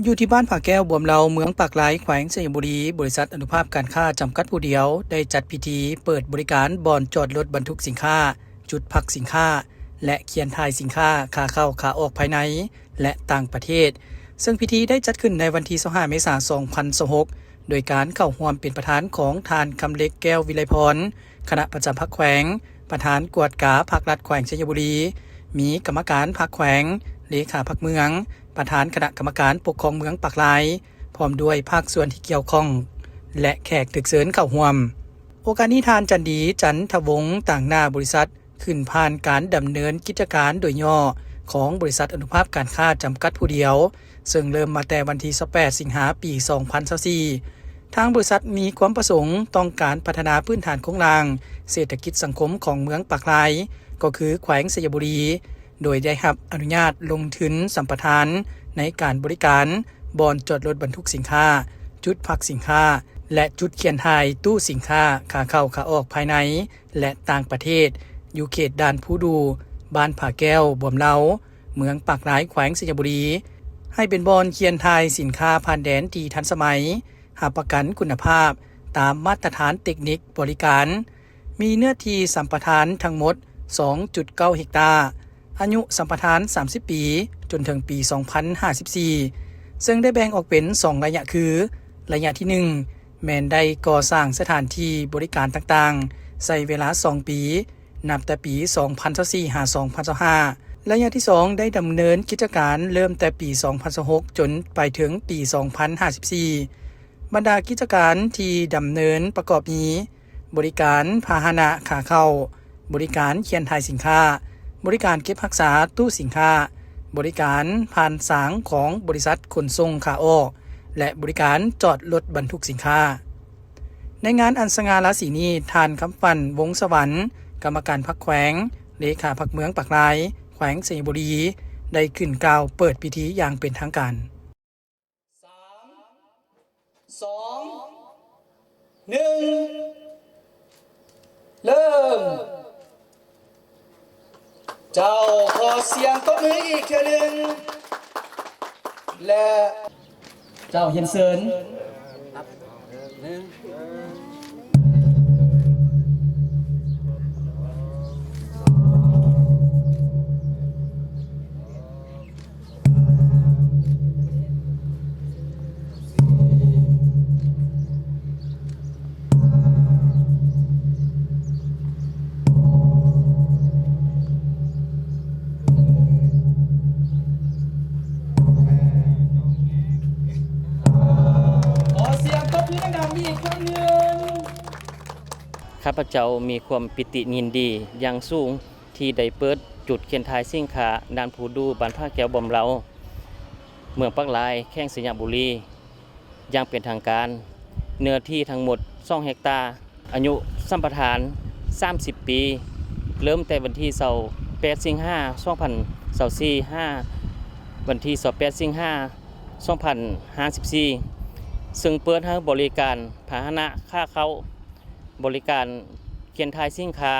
ຢູ່ທີ່ບ້ານຜາແກ້ວບວມເລົາ ເມືອງປາກລາຍ ແຂວງໄຊຍະບູລີ, ບໍລິສັດອະນຸພາບການຄ້າຈຳກັດຜູ້ດຽວ ໄດ້ຈັດພິທີເປີດບໍລິການບ່ອນຈອດລົດບັນທຸກສິນຄ້າ, ຈຸດພັກສິນຄ້າ ແລະ ຄຽນຖ່າຍສິນຄ້າ ຂາເຂົ້າຂາອອກພາຍໃນ ແລະ ຕ່າງປະເທດ, ເຊິ່ງພິທີໄດ້ຈັດຂຶ້ນໃນວັນທີຊາວຫ້າ ເມສາ ສອງພັນຊາວຫົກ ໂດຍການເຂົ້າຮ່ວມເປັນປະທານຂອງທ່ານ ຄຳເລັກ ແກ້ວວິໄລພອນ, ຄະນະປະຈຳພັກແຂວງ, ປະທານກວດກາພັກລັດແຂວງໄຊຍະບູລີ, ມີກຳມະການພັກແຂວງ, ເລຂາພັກເມືອງ, ປະທານຄະນະກຳມະການປົກຄອງເມືອງປາກລາຍ, ພ້ອມດ້ວຍພາກສ່ວນທີ່ກ່ຽວຂ້ອງ ແລະ ແຂກຖືກເຊີນເຂົ້າຮ່ວມ. ໂອກາດນີ້ ທ່ານ ຈັນດີ ຈັນທະວົງ, ຕາງໜ້າບໍລິສັດ ຂຶ້ນຜ່ານການດຳເນີນກິດຈະການໂດຍຫຍໍ້ຂອງບໍລິສັດອະນຸພາບການຄ້າຈຳກັດຜູ້ດຽວ, ເຊິ່ງເລີ່ມມາແຕ່ວັນທີຊາວແປດ ສິງຫາ ປີສອງພັນຊາວສີ່. ທາງບໍລິສັດມີຄວາມປະສົງຕ້ອງການພັດທະນາພື້ນຖານໂຄງລ່າງເສດຖະກິດສັງຄົມຂອງເມືອງປາກລາຍ, ກໍຄືແຂວງໄຊຍະບູລີ, ໂດຍໄດ້ຮັບອະນຸຍາດລົງທຶນສຳປະທານໃນການບໍລິການບ່ອນຈອດລົດບັນທຸກສິນຄ້າ, ຈຸດພັກສິນຄ້າ ແລະ ຈຸດຄຽນຖ່າຍຕູ້ສິນຄ້າ ຂາເຂົ້າຂາອອກພາຍໃນ ແລະ ຕ່າງປະເທດ ຢູ່ເຂດດ່ານພູດູ, ບ້ານຜາແກ້ວບວມເລົາ, ເມືອງປາກລາຍ ແຂວງໄຊຍະບູລີ, ໃຫ້ເປັນບ່ອນຄຽນຖ່າຍສິນຄ້າຜ່ານແດນທີ່ທັນສະໄໝ, ຮັບປະກັນຄຸນນະພາບຕາມມາດຕະຖານເຕັກນິກບໍລິການ, ມີເນື້ອທີ່ສຳປະທານທັງໝົດສອງຈຸດເກົ້າເຮັກຕາ, ອາຍຸສຳປະທານສາມສິບປີ ຈົນເຖິງປີສອງພັນຫ້າສິບສີ່ ເຊິ່ງໄດ້ແບ່ງອອກເປັນສອງໄລຍະຄື, ໄລຍະທີໜຶ່ງ ແມ່ນໄດ້ກໍ່ສ້າງສະຖານທີ່ບໍລິການຕ່າງໆ ໃຊ້ເວລາສອງປີ ນັບແຕ່ປີສອງພັນຊາວສີ່ ຫາ ສອງພັນຊາວຫ້າ. ໄລຍະທີສອງ ໄດ້ດຳເນີນກິດຈະການເລີ່ມແຕ່ປີສອງພັນຊາວຫົກ ຈົນໄປເຖິງປີສອງພັນຫ້າສິບສີ່. ບັນດາກິດຈະການທີ່ດຳເນີນປະກອບມີ ບໍລິການພາຫະນະຂາເຂົ້າ, ບໍລິການຄຽນຖ່າຍສິນຄ້າ, ບໍລິການເກັບຮັກສາຕູ້ສິນຄ້າ, ບໍລິການຜ່ານສາງຂອງບໍລິສັດຂົນສົ່ງຂາອອກ ແລະ ບໍລິການຈອດລົດບັນທຸກສິນຄ້າ. ໃນງານອັນສະຫງ່າລາສີນີ້, ທ່ານ ຄຳຝັນ ວົງສະຫວັນ, ກຳມະການພັກແຂວງ, ເລຂາພັກເມືອງປາກລາຍ, ແຂວງໄຊຍະບູລີ, ໄດ້ຂຶ້ນກ່າວເປີດພິທີຢ່າງເປັນທາງການ. ສາມ ສອງ ໜຶ່ງ ເລີ່ມ. ເຈົ້າ ຂໍສຽງຕົບມືອີກເທື່ອໜຶ່ງ ແລະ ເຈົ້າ ຮຽນເຊີນ. ຂໍສຽງຕົບມືດັງໆອີກຄັ້ງໜຶ່ງ. ຂ້າພະເຈົ້າມີຄວາມປີຕິຍິນດີຢ່າງສູງ ທີ່ໄດ້ເປີດຈຸດຄຽນຖ່າຍສິນຄ້າດ່ານພູດູ ບ້ານຜາແກ້ວບວມເລົາ, ເມືອງປາກລາຍ, ແຂວງໄຊຍະບູລີ ຢ່າງເປັນທາງການ, ເນື້ອທີ່ທັງໝົດສອງເຮັກຕາ, ອາຍຸສຳປະທານສາມສິບປີ, ເລີ່ມແຕ່ວັນທີຊາວແປດ ສິງຫາ ສອງພັນຊາວສີ່ ຫາ ວັນທີຊາວແປດ ສິງຫາ ສອງພັນຫ້າສິບສີ່ ເຊິ່ງເປີດໃຫ້ບໍລິການພາຫະນະຂາເຂົ້າ, ບໍລິການຄຽນຖ່າຍສິນຄ້າ,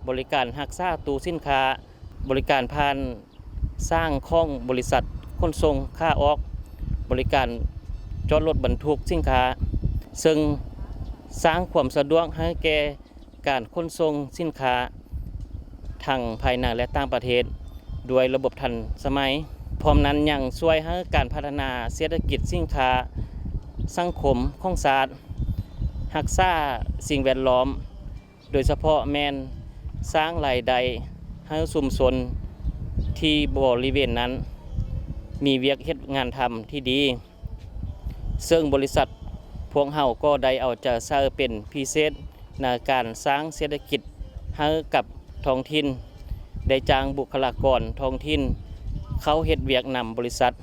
ບໍລິການຮັກສາຕູ້ສິນຄ້າ, ບໍລິການຜ່ານສາງຂອງບໍລິສັດຂົນສົ່ງຂາອອກ, ບໍລິການຈອດລົດບັນທຸກສິນຄ້າ, ເຊິ່ງສ້າງຄວາມສະດວກໃຫ້ແກ່ການຂົນສົ່ງສິນຄ້າທັງພາຍໃນ ແລະ ຕ່າງປະເທດ ດ້ວຍລະບົບທັນສະໄໝ. ພ້ອມນັ້ນຍັງຊ່ວຍໃຫ້ການພັດທະນາເສດຖະກິດສິນຄ້າສັງຄົມຂອງຊາດ, ຮັກສາສິ່ງແວດລ້ອມ, ໂດຍສະເພາະແມ່ນສ້າງລາຍໄດ້ໃຫ້ຊຸມຊົນທີ່ບໍລິເວນນັ້ນມີວຽກເຮັດງານທຳທີ່ດີ, ເຊິ່ງບໍລິສັດພວກເຮົາກໍໄດ້ເອົາໃຈໃສ່ເປັນພິເສດໃນການສ້າງເສດຖະກິດໃຫ້ກັບທ້ອງຖິ່ນ, ໄດ້ຈ້າງບຸກຄະລາກອນທ້ອງຖິ່ນເຂົ້າເຮັດວຽກນຳບໍລິສັດ.